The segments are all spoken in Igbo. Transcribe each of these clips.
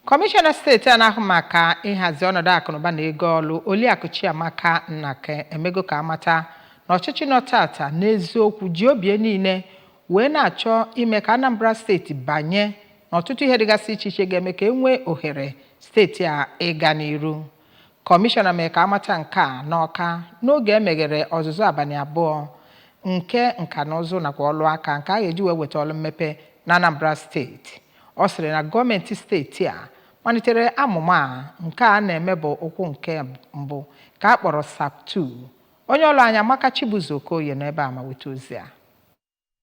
Kọmishọna steeti a na-ahụ maka ịhazi ọnọdụ akụnụba na ego ọlụ, Oliakụ Chiamaka Nnake, emego ka amata na ọchịchị nọ tata n'eziokwu ji obi niile wee na-achọ ime ka Anambra Steeti banye n'ọtụtụ ihe dịgasị iche iche ga-eme ka e nwee ohere steeti a ịga n'iru. Kọmishọna mere ka amata nke a n'Ọka n'oge e meghere ọzụzụ abalị 2 nke nka na ụzụ nakwa ọlụ aka nke a ga-eji wee weta ọlụ mmepe na Anambra Steeti. Ọ sịrị na gọọmenti steeti a malitere amụma a nke a na-eme bụ ụkwụ nke mbụ ka a kpọrọ SAP 2. Onye ọlụ anyị, Amaka Chibuzo Okoye, nọ ebe a ma weta ozi a.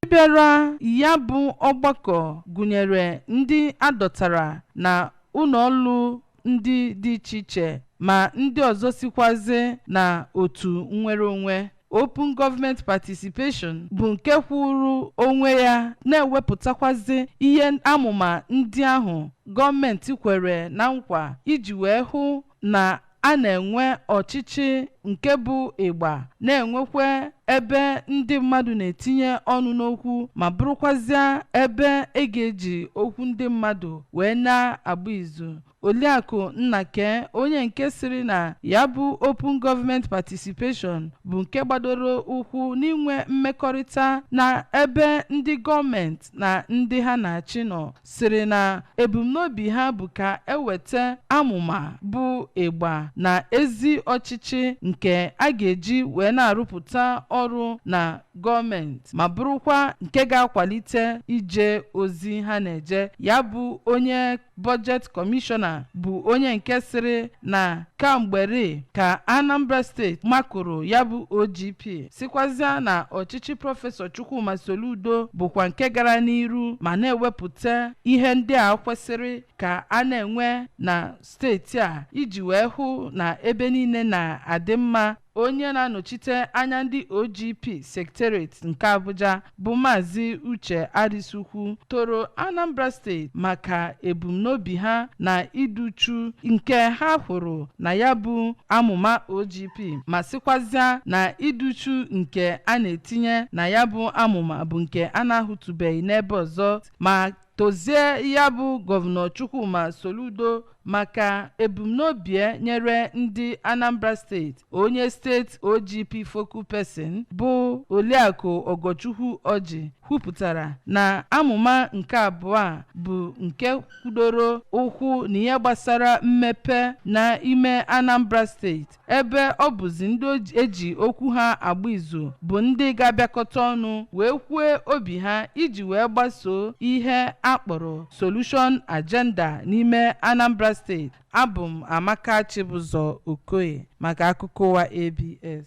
Ndị bịara ya bụ ọgbakọ gụnyere ndị adọtara na ụlọọrụ ndị dị iche iche ma ndị ọzọ sikwazi na otu nnwere onwe. Open Government Participation bụ nke kwụrụ onwe ya na-ewepụtakwazi ihe amụma ndị ahụ gọọmenti kwere na nkwa iji wee hụ na a na-enwe ọchịchị nke bụ ịgba, na-enwekwa ebe ndị mmadụ na-etinye ọnụ n'okwu, ma bụrụkwazịa ebe e ga-eji okwu ndị mmadụ wee na-agba izu. Oliakụ Nnake, onye nke sịrị na ya bụ Open Government Participation bụ nke gbadoro ụkwụ n'inwe mmekọrịta na ebe ndị gọọmenti na ndị ha na-achị nọ, sịrị na ebumnobi ha bụ ka eweta amụma bụ ịgba na ezi ọchịchị nke a ga-eji wee na-arụpụta ọrụ na gọọmenti, ma bụrụkwa nke ga-akwalite ije ozi ha na-eje. Ya bụ onye Budget Kọmishọna bụ onye nke sịrị na kamgbere ka Anambra Steeti makụrụ ya bụ OGP, sikwazịa na ọchịchị Prọfesọ Chukwuma Soludo bụkwa nke gara n'iru ma na-ewepụta ihe ndị a kwesịrị ka a na-enwe na steeti a iji wee hụ na ebe niile na-adị mma. Onye na-anọchite anya ndị OGP Secretariat nke Abuja, bụ Maazị Uche Arisukwu, toro Anambra Steeti maka ebumnobi ha na iduchu nke ha hụrụ na ya bụ amụma OGP, ma sịkwazịa na iduchu nke a na-etinye na ya bụ amụma bụ nke a na-ahụtụbeghị n'ebe ọzọ, ma tozie ya bụ Gọvanọ Chukwuma Soludo maka ebumnobi nyere ndị Anambra Steeti. Onye steeti OGP focal person, bụ Oliakụ Ogochukwu Ọjị, kwupụtara na amụma nke abụọ a bụ nke kwudoro ụkwụ n'ihe gbasara mmepe n'ime Anambra Steeti, ebe ọ bụzi ndị eji okwu ha agba izu bụ ndị ga-abịakọta ọnụ wee kwuo obi ha iji wee gbasoo ihe a kpọrọ Solution Agenda n'ime Anambra Steeti. Abụ m Amaka Chibụzọ Okoye maka akụkọ ụwa ABS.